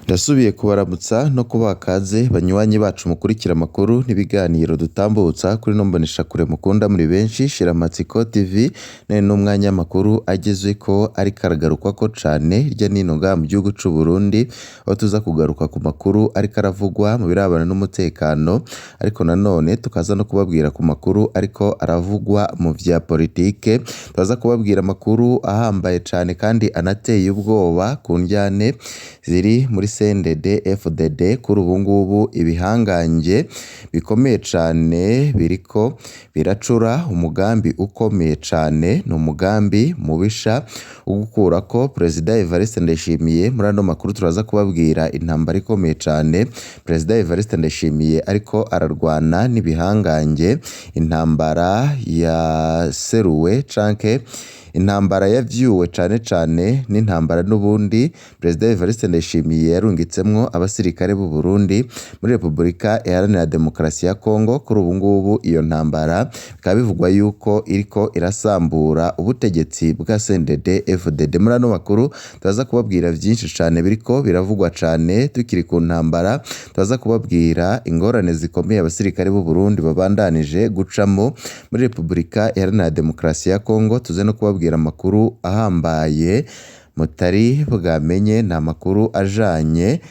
Ndasubiye kubaramutsa no kubaha kaze banywanyi bacu mukurikira amakuru n'ibiganiro dutambutsa kuri ino mboneshakure mukunda muri benshi Shiramatsiko TV, none n'umwanya w'amakuru agezweko ariko aragarukwako cane hirya no hino ngaha mu gihugu c'u Burundi, aho tuza kugaruka ku makuru ariko aravugwa mu birabana n'umutekano, ariko nanone tukaza no kubabwira ku makuru ariko aravugwa mu vya politike, turaza kubabwira amakuru ahambaye cane kandi anateye ubwoba ku ndyane ziri muri CNDD FDD, kuri ubu ngubu ibihangange bikomeye cane biriko biracura umugambi ukomeye cane, ni umugambi mubisha wo gukurako Perezida Evariste Ndayishimiye. Muri ano makuru turaza kubabwira intambara ikomeye cane Perezida Evariste Ndayishimiye ariko ararwana n'ibihangange, intambara yaseruwe canke intambara yavyuwe cane cane n'intambara n'ubundi Perezida Evariste Ndayishimiye yarungitsemwo abasirikare b'u Burundi muri Repubulika Iharanira Demokarasi ya Kongo. Kuri ubu ngubu iyo ntambara bikaba bivugwa yuko iriko irasambura ubutegetsi bwa CNDD FDD. Muri ano makuru turaza kubabwira vyinshi cane biriko biravugwa cane tukiri ku ntambara, turaza kubabwira ingorane zikomeye abasirikare b'u Burundi babandanije gucamo muri Repubulika Iharanira Demokarasi ya Kongo, tuze no kubabwira amakuru ahambaye mutari bwamenye, ni amakuru ajanye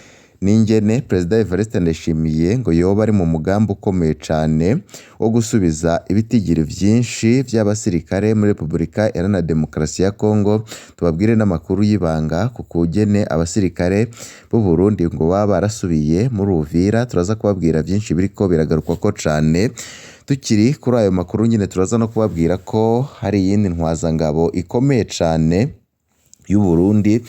n'ingene Perezida Evariste Ndayishimiye ngo yoba ari mu mugambi ukomeye cane wo gusubiza ibitigiri vyinshi vy'abasirikare muri Repubulika Iharanira Demokarasi ya Kongo. Tubabwire n'amakuru y'ibanga ku kugene abasirikare b'u Burundi ngo baba barasubiye muri Uvira, turaza kubabwira vyinshi biriko biragarukwako cane. Tukiri kuri ayo makuru nyene turaza no kubabwira ko hari iyindi ntwazangabo ikomeye cane y'u Burundi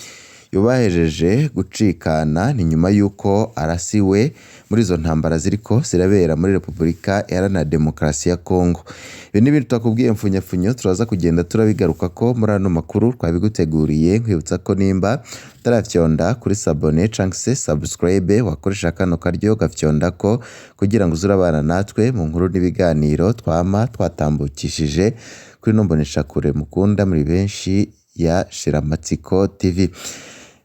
yobahejeje gucikana, ni nyuma yuko arasiwe muri izo ntambara ziriko zirabera muri Repubulika Iharanira Demokarasi ya Kongo. Ibi n'ibindi twakubwiye mfunyapfunyo turaza kugenda turabigarukako muri ano makuru twabiguteguriye, nkwibutsa ko nimba utarafyonda kuri sabone canke se subscribe wakoresha kano karyo ugafyondako kugira ngo uze urabana natwe mu nkuru n'ibiganiro twama twatambukishije kuri ino mboneshakure mukunda muri benshi ya Shiramatsiko TV.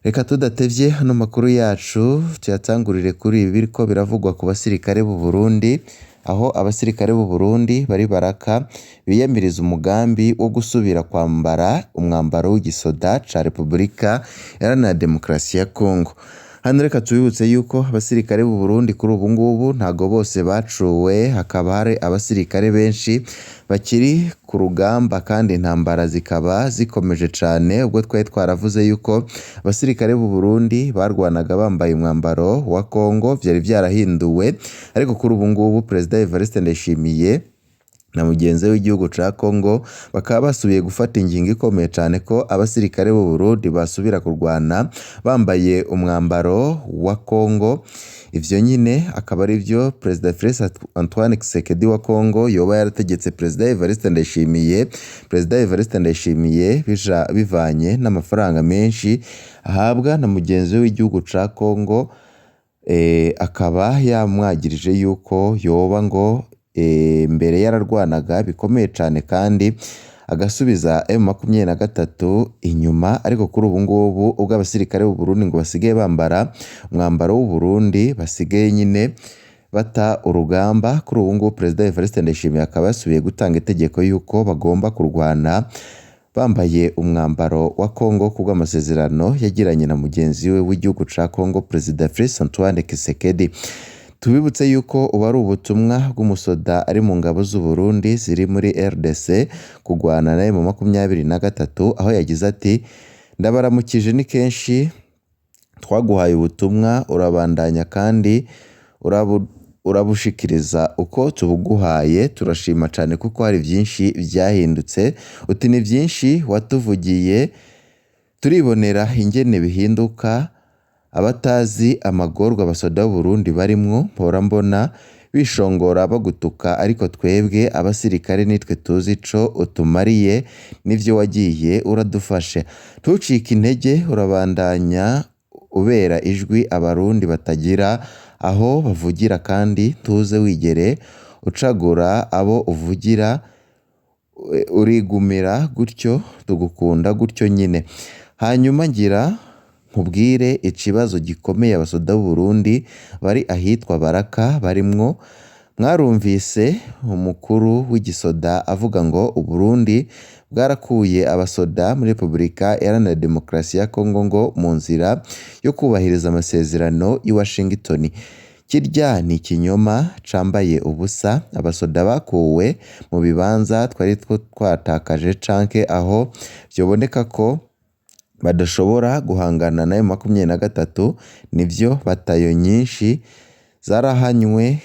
Reka tudatevye ano makuru yacu tuyatangurire kuri ibi biriko biravugwa ku basirikare b'u Burundi, aho abasirikare b'u Burundi bari baraka biyamiriza umugambi wo gusubira kwambara umwambaro w'igisoda ca Repubulika Iharanira Demokarasi ya Kongo. Hano reka tubibutse yuko abasirikare b'u Burundi kuri ubu ngubu ntago bose bacuwe, hakaba hari abasirikare benshi bakiri ku rugamba kandi intambara zikaba zikomeje cane. Ubwo twari twaravuze yuko abasirikare b'u Burundi barwanaga bambaye umwambaro wa Kongo, vyari vyarahinduwe, ariko kuri ubu ngubu Perezida Evariste Ndayishimiye na mugenzi we w'igihugu ca Kongo bakaba basubiye gufata ingingo ikomeye cane ko abasirikare b'u Burundi basubira kurwana bambaye umwambaro wa Kongo. Ivyo nyene akaba arivyo Perezida Felix Antoine Tshisekedi wa Kongo yoba yarategetse Perezida Evariste Ndayishimiye. Perezida Evariste Ndayishimiye bivanye n'amafaranga menshi ahabwa na mugenzi we w'igihugu ca Kongo, akaba yamwagirije yuko yoba ngo mbere yararwanaga bikomeye cane kandi agasubiza M23 inyuma, ariko kuri ubu ngubu ubwo abasirikare b'u Burundi ngo basigaye bambara umwambaro w'u Burundi basigaye nyine bata urugamba. Kuri ubu ngubu Perezida Evariste Ndayishimiye akaba yasubiye gutanga itegeko yuko bagomba kurwana bambaye umwambaro wa Kongo kubw'amasezerano yagiranye na mugenzi we w'igihugu ca Kongo Perezida Felix Antoine Tshisekedi. Tubibutse yuko ubu ari ubutumwa bw'umusoda ari mu ngabo z'u Burundi ziri muri RDC kurwana na M23, aho yagize ati: "Ndabaramukije, ni kenshi twaguhaye ubutumwa urabandanya kandi urabushikiriza uko tubuguhaye, turashima cane kuko hari vyinshi vyahindutse." Uti ni vyinshi watuvugiye turibonera ingene bihinduka, abatazi amagorwa abasoda b'u Burundi barimwo mpora mbona bishongora bagutuka, ariko twebwe abasirikare nitwe tuzi ico utumariye n'ivyo wagiye uradufasha. Ntucike intege, urabandanya ubera ijwi abarundi batagira aho bavugira kandi ntuze wigere ucagura abo uvugira, urigumira gutyo tugukunda gutyo nyine. Hanyuma ngira nkubwire ikibazo gikomeye abasoda b'u Burundi bari ahitwa Baraka barimwo. Mwarumvise umukuru w'igisoda avuga ngo Uburundi bwarakuye abasoda muri Repubulika Iharanira Demokarasi ya Kongo ngo mu nzira yo kubahiriza amasezerano y'i Washington. Kirya ni ikinyoma cambaye ubusa. Abasoda bakuwe mu bibanza twari twatakaje canke aho vyoboneka ko badashobora guhangana na M23, nivyo batayo nyinshi zarahanywe,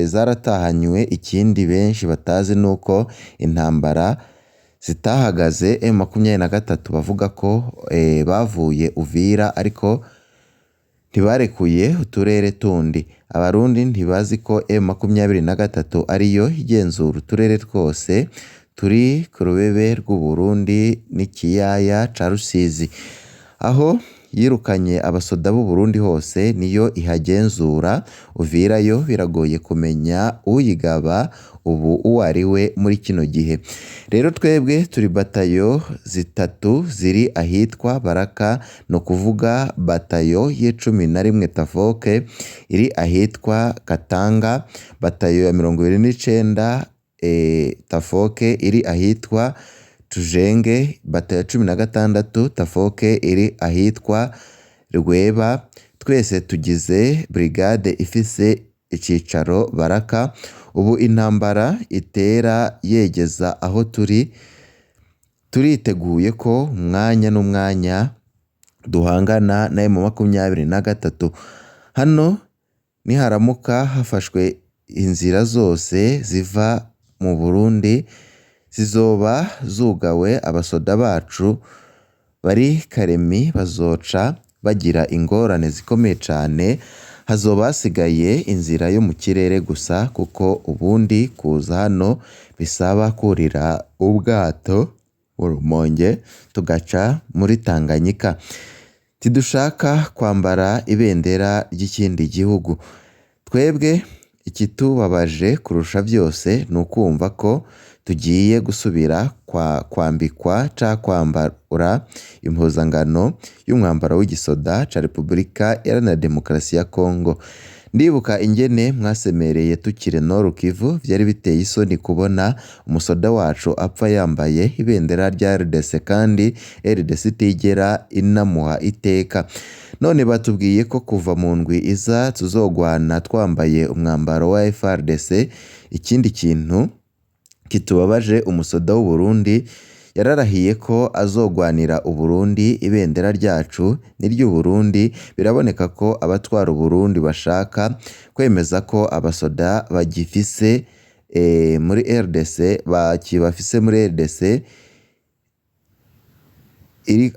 zaratahanywe. Ikindi benshi batazi nuko intambara zitahagaze. M23 bavuga ko bavuye Uvira ariko ntibarekuye uturere tundi. Abarundi ntibazi ko M23 ariyo igenzura uturere twose turi ku rubebe rw'u Burundi n'ikiyaya ca Rusizi, aho yirukanye abasoda b'u Burundi hose niyo ihagenzura. Uvira yo biragoye kumenya uyigaba ubu uwo ari we muri kino gihe. Rero twebwe turi batayo zitatu ziri ahitwa Baraka, ni ukuvuga batayo y'11 Tafoke iri ahitwa Katanga, batayo ya 29 Tafoke iri ahitwa Tujenge, batayo ya 16 Tafoke iri ahitwa Rweba. Twese tugize brigade ifise icicaro Baraka. Ubu intambara itera yegeza aho turi, turiteguye ko umwanya n'umwanya duhangana na M23. Hano niharamuka hafashwe inzira zose ziva mu Burundi zizoba zugawe, abasoda bacu bari Karemi bazoca bagira ingorane zikomeye cane. Hazoba hasigaye inzira yo mu kirere gusa, kuko ubundi kuza hano bisaba kurira ubwato mu Rumonge tugaca muri Tanganyika. Ntidushaka kwambara ibendera ry'ikindi gihugu. Twebwe ikitubabaje kurusha byose ni ukumva ko tugiye gusubira kwambikwa ca kwambara impuzangano y'umwambaro w'igisoda ca Repubulika Iharanira Demokarasi ya Kongo. Ndibuka ingene mwasemereye tukiri Nord Kivu, vyari biteye isoni kubona umusoda wacu apfa yambaye ibendera rya RDC kandi RDC itigera inamuha iteka. None batubwiye ko kuva mu ndwi iza tuzogwana twambaye umwambaro wa FARDC. Ikindi kintu kitubabaje, umusoda w'u Burundi yararahiye ko azogwanira Uburundi, ibendera ryacu n'iry'Uburundi. Biraboneka ko abatwara Uburundi bashaka kwemeza ko abasoda bagifise muri RDC, bakibafise muri RDC,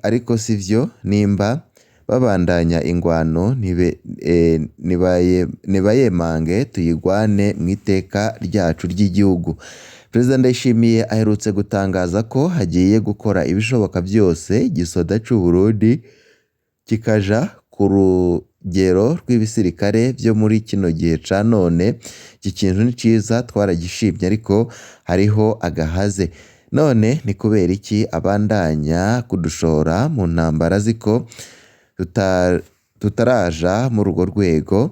ariko sivyo. Nimba babandanya ingwano nibayemange tuyigwane mw'iteka ryacu ry'igihugu. Perezida Ndayishimiye aherutse gutangaza ko hagiye gukora ibishoboka byose igisoda c'u Burundi kikaja ku rugero rw'ibisirikare vyo muri kino gihe ca none. Iki kintu ni ciza, twaragishimye, ariko hariho agahaze. None ni kubera iki abandanya kudushora mu ntambara ziko tutaraja muri urwo rwego,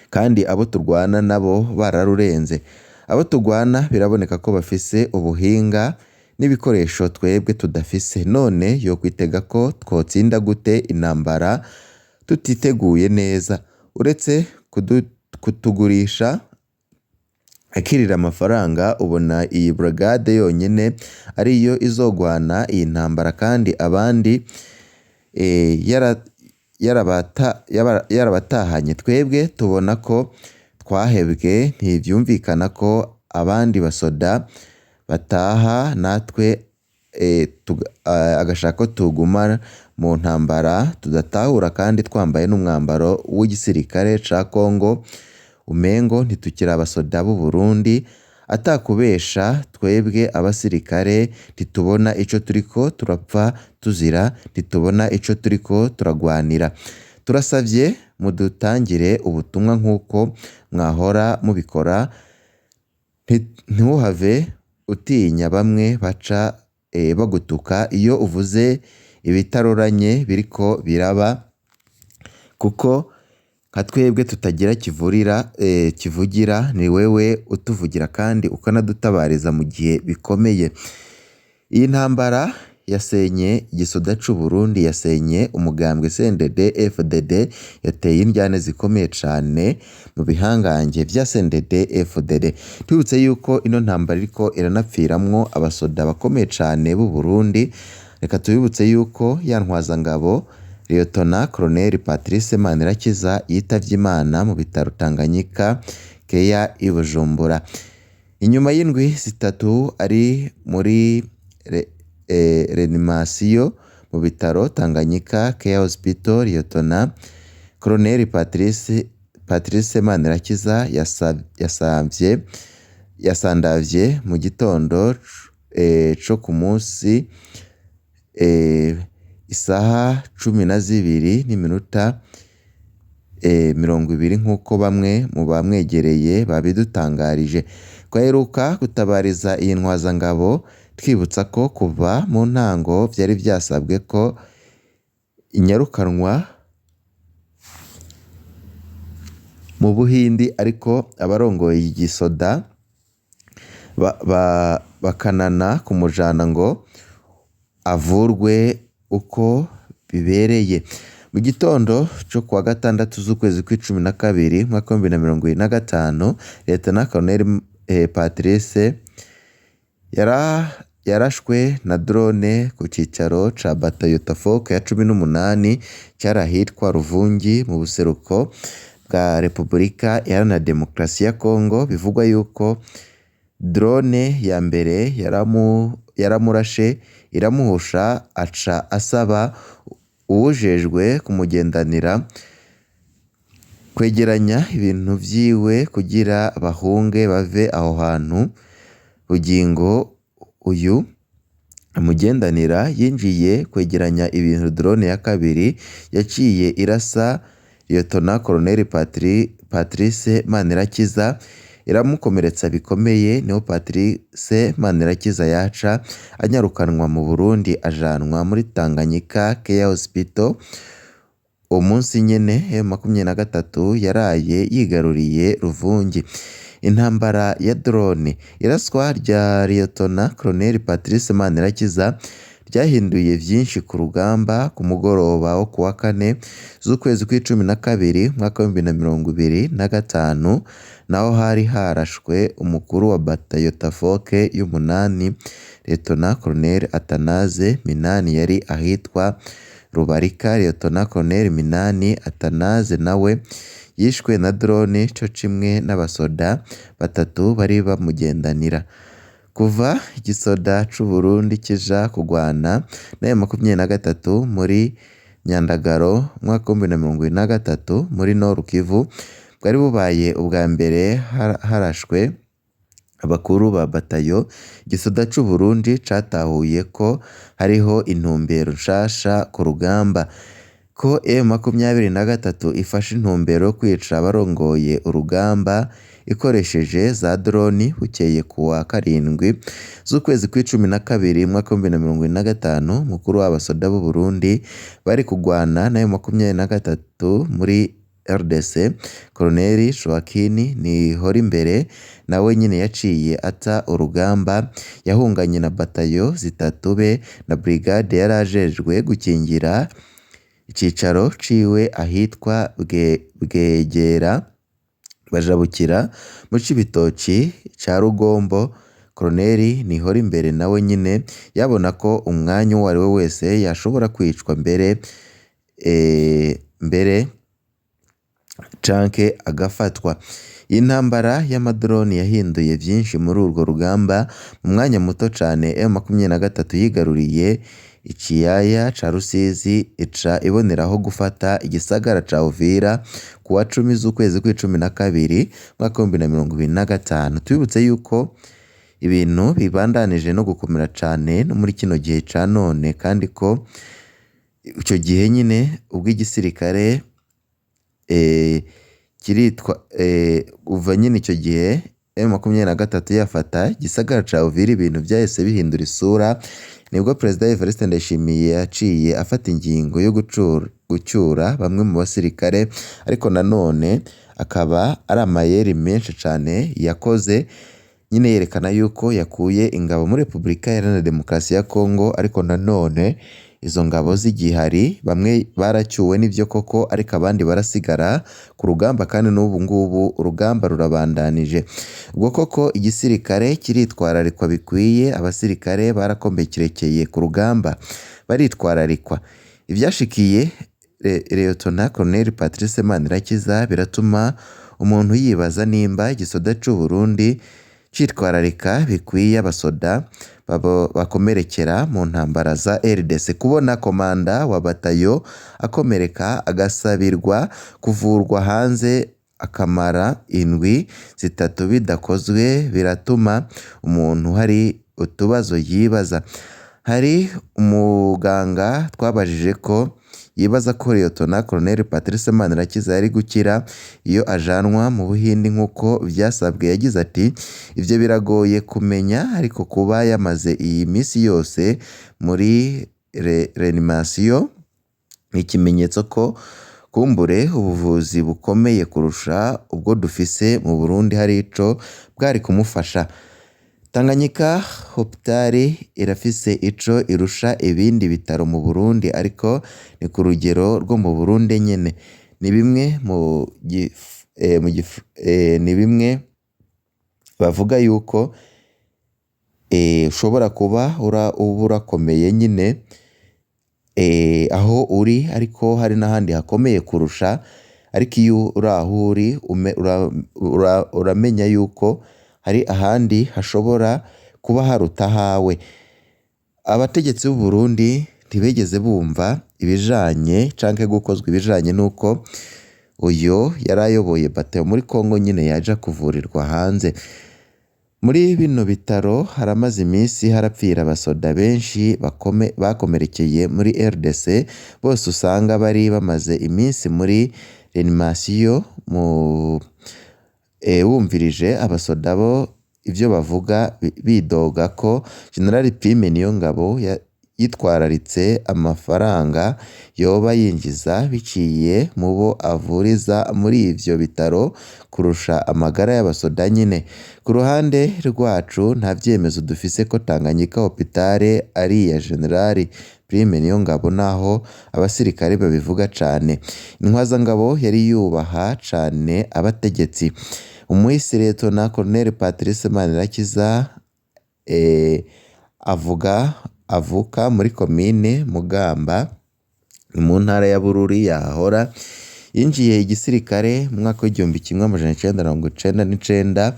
kandi abo turwana nabo bararurenze? Abo turwana biraboneka ko bafise ubuhinga n'ibikoresho twebwe tudafise. None yokwitega ko twotsinda gute intambara tutiteguye neza? Uretse kutugurisha akirira amafaranga, ubona iyi brigade yonyene ariyo izogwana iyi ntambara kandi abandi yarabatahanye? Twebwe tubona ko twahebwe. Ntivyumvikana ko abandi basoda bataha natwe agashaka ko tuguma mu ntambara tudatahura kandi twambaye n'umwambaro w'igisirikare ca Kongo, umengo ntitukiri abasoda b'u Burundi. Atakubesha, twebwe abasirikare ntitubona ico turiko turapfa tuzira, ntitubona ico turiko turagwanira. Turasavye mudutangire ubutumwa nk'uko mwahora mubikora, ntuhave utinya bamwe baca bagutuka iyo uvuze ibitaroranye biriko biraba, kuko nka twebwe tutagira kivurira kivugira, ni wewe utuvugira kandi ukanadutabariza mu gihe bikomeye. Iyi ntambara yasenye igisoda c'u Burundi, yasenye umugambwe CNDD FDD, yateye indyane zikomeye cane mu bihangange vya CNDD FDD. Twibutse yuko ino ntambara iriko iranapfiramwo abasoda bakomeye cane b'u Burundi. Reka tubibutse yuko ya ntwazangabo Liyetona Koloneli Patrice Manirakiza yitavye Imana mu bitaro Tanganyika Care i Bujumbura. Inyuma y'indwi 3 ari muri reanimation mu bitaro Tanganyika Care Hospital, Liyetona Koloneli Patrice Manirakiza yasandavye mu gitondo co ku munsi isaha 12:20, nk'uko bamwe mu bamwegereye babidutangarije. Twaheruka gutabariza iyi ntwazangabo twibutsa ko kuva mu ntango vyari vyasabwe ko inyarukanwa mu Buhindi, ariko abarongoye igisoda bakanana kumujana ngo avurwe uko bibereye. Mu gitondo co kuwa gatandatu z'ukwezi kw'icumi na kabiri umwaka w'ibihumbi na 2025, Liyetona Koloneli Patrice yarashwe na drone ku cicaro ca batayo Tafoka ya 18 cari ahitwa Ruvungi mu buseruko bwa Repubulika Iharanira Demokarasi ya Kongo. Bivugwa yuko drone ya mbere yaramurashe iramuhusha, aca asaba uwujejwe kumugendanira kwegeranya ibintu vyiwe kugira bahunge bave aho hantu. Bugingo uyu amugendanira yinjiye kwegeranya ibintu, drone ya kabiri yaciye irasa Liyetona Koloneli Patrice Manirakiza iramukomeretsa bikomeye. Niho Patrice Manirakiza yaca anyarukanwa mu Burundi ajanwa muri Tanganyika Care Hospital. Uwo munsi nyene M23 yaraye yigaruriye Ruvungi. Intambara ya drone, iraswa rya Liyetona Koloneli Patrice Manirakiza ryahinduye vyinshi ku rugamba. Ku mugoroba wo kuwa kane z'ukwezi kw'icumi na kabiri umwaka w'ibihumbi na 2025, naho hari harashwe umukuru wa batayo Tafoke y'umunani, Liyetona Koloneli Athanase Minani, yari ahitwa Rubarika. Liyetona Koloneli Minani Athanase nawe yishwe na drone co kimwe n'abasoda 3 bari bamugendanira. Kuva igisoda c'u Burundi kija kugwana na M23 muri Nyandagaro umwaka w'ibihumbi na 2023 muri Nord Kivu, bwari bubaye ubwa mbere harashwe abakuru ba batayo. Igisoda c'u Burundi catahuye ko hariho intumbero nshasha ku rugamba, ko M23 ifashe intumbero yo kwica abarongoye urugamba ikoresheje za drone. Bukeye kuwa karindwi z'ukwezi kw'icumi na kabiri umwaka w'ibihumbi na 2025, umukuru w'abasoda b'u Burundi bari kugwana na M23 muri RDC, Koloneli Joaquin Nihorimbere, nawe nyene yaciye ata urugamba. Yahunganye na batayo 3 be na brigade yarajejwe gukingira icicaro ciwe ahitwa Bwegera, bajabukira mu Cibitoki ca Rugombo. Koloneli Nihorimbere nawe nyene yabona ko umwanya uwo ariwe wese yashobora kwicwa mbere canke agafatwa. Iyi ntambara y'amadrone yahinduye vyinshi muri urwo rugamba. Mu mwanya muto cane M23 yigaruriye ikiyaya ca Rusizi, ica iboneraho gufata igisagara ca Uvira kuwa 10 z'ukwezi kw'icumi na kabiri umwaka w'ibihumbi na 2025. Tubibutse yuko ibintu bibandanije no gukomera cane no muri kino gihe ca none, kandi ko ico gihe nyine ubwo igisirikare kiritwa uva nyine ico gihe M23 yafata igisagara ca Uvira, ibintu vyahise bihindura isura. Nibwo Perezida Evariste Ndayishimiye yaciye afata ingingo yo gucyura bamwe mu basirikare, ariko nanone akaba ari amayeri menshi cane yakoze nyine yerekana yuko yakuye ingabo muri Repubulika Iharanira Demokarasi ya Kongo, ariko nanone izo ngabo z'igihari bamwe baracyuwe n'ivyo koko, ariko abandi barasigara ku rugamba, kandi n'ubu ngubu urugamba rurabandanije. Ubwo koko igisirikare kiritwararikwa bikwiye, abasirikare barakomerekeye ku rugamba baritwararikwa. Ivyashikiye Liyetona Colonel Patrice Manirakiza biratuma umuntu yibaza nimba igisoda c'u Burundi citwararika bikwiye abasoda bakomerekera mu ntambara za RDC. Kubona komanda wa batayo akomereka agasabirwa kuvurwa hanze akamara indwi zitatu bidakozwe biratuma umuntu hari utubazo yibaza. Hari umuganga twabajije ko yibaza ko Liyetona Colonel Patrice Manirakiza yari gukira iyo ajanwa mu Buhindi nk'uko vyasabwe. Yagize ati ivyo biragoye kumenya, ariko kuba yamaze iyi misi yose muri reanimation ni ikimenyetso ko kumbure ubuvuzi bukomeye kurusha ubwo dufise mu Burundi hari ico bwari kumufasha. Tanganyika Hopital irafise ico irusha ibindi bitaro mu Burundi, ariko ni ku rugero rwo mu Burundi nyene. Ni bimwe mu ni bimwe bavuga yuko ushobora kuba uba urakomeye nyine aho uri, ariko hari n'ahandi hakomeye kurusha, ariko iyo uri aho uri uramenya yuko hari ahandi hashobora kuba haruta ahawe. Abategetsi b'u Burundi ntibigeze bumva ibijanye canke gukozwa ibijanye n'uko uyo yari ayoboye batayo muri Kongo nyine yaja kuvurirwa hanze. Muri bino bitaro haramaze iminsi harapfira abasoda benshi bakomerekeye muri RDC, bose usanga bari bamaze iminsi muri reanimation. Wumvirije abasoda bo ivyo bavuga bidoga ko General Prime Niyongabo yitwararitse amafaranga yoba yinjiza biciye mu bo avuriza muri ivyo bitaro kurusha amagara y'abasoda nyine. Ku ruhande rwacu nta vyemezo dufise ko Tanganyika Hopital ari iya General Prime Niyongabo, naho abasirikare babivuga cane. Intwazangabo yari yubaha cane abategetsi. Umuhisi Liyetona Colonel Patrice Manirakiza avuka muri komine Mugamba mu ntara ya Bururi yahahora. Yinjiye igisirikare mu mwaka w'1999,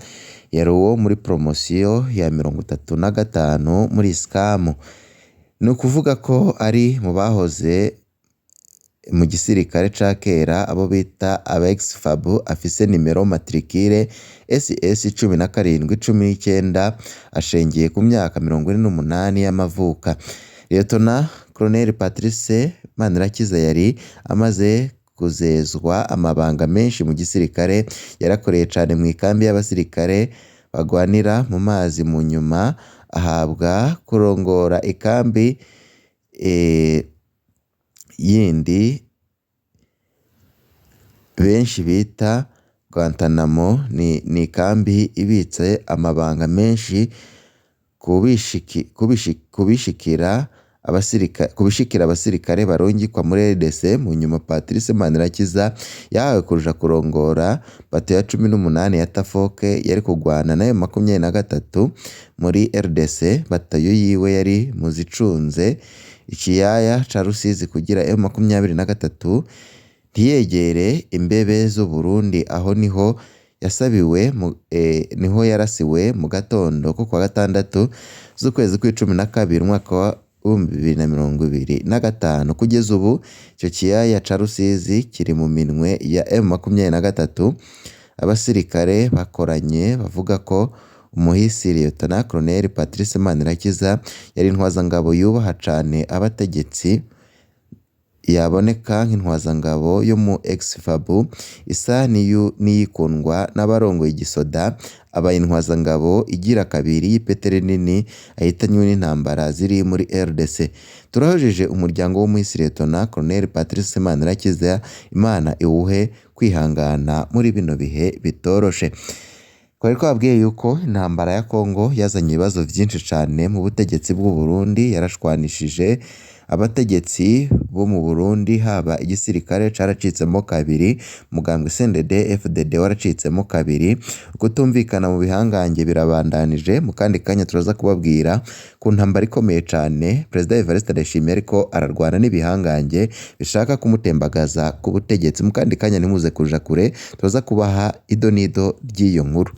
yari uwo muri promosiyo ya 35 muri Iskamu. Ni ukuvuga ko ari mu bahoze mu gisirikare ca kera, abo bita aba ex-FAB, afise nimero matricule SS 1719, ashengeye ku myaka 48 y'amavuka. Liyetona Colonel Patrice Manirakiza yari amaze kuzezwa amabanga menshi mu gisirikare, yarakoreye cane mw'ikambi y'abasirikare bagwanira mu mazi, mu nyuma ahabwa kurongora ikambi yindi benshi bita Guantanamo. Ni ikambi ibitse amabanga menshi kubishikira abasirikare barungikwa muri RDC. Mu nyuma Patrice Manirakiza yahawe kuja kurongora bato ya 18 ya Tafoke yari kugwana nayo 23 muri RDC. Batayo yiwe yari mu zicunze ikiyaya ca Rusizi kugira M23 ntiyegere imbebe z'u Burundi. Aho niho yasabiwe niho yarasiwe mu gatondo ko kwa gatandatu z'ukwezi kw'icumi na kabiri umwaka wa 2025. Kugeza ubu ico kiyaya ca Rusizi kiri mu minwe ya M23. Abasirikare bakoranye bavuga ko umuhisi Liyetona Colonel Patrice Manirakiza yari intwazangabo yubaha cane abategetsi, Yaboneka nk'intwazangabo yo mu ex-FAB isa n'iyikundwa n'abarongoye igisoda, abaye intwazangabo igira kabiri y'ipete rinini ahitanywe n'intambara ziri muri RDC. Turahojeje umuryango w'umuhisi Lieutenant Colonel Patrice Manirakiza, Imana iwuhe kwihangana muri bino bihe bitoroshe. Twari twababwiye yuko intambara ya Congo yazanye ibibazo vyinshi cane mu butegetsi bw'u Burundi, yarashwanishije abategetsi bo mu Burundi, haba igisirikare caracitsemo kabiri, umugambwe CNDD FDD waracitsemo kabiri, ukutumvikana mu bihangange birabandanije. Mu kandi kanya turaza kubabwira ku ntambara ikomeye cane Perezida Evariste Ndayishimiye ariko ararwana n'ibihangange bishaka kumutembagaza ku butegetsi. Mu kandi kanya ntimuze kuja kure, turaza kubaha idonido ry'iyo nkuru.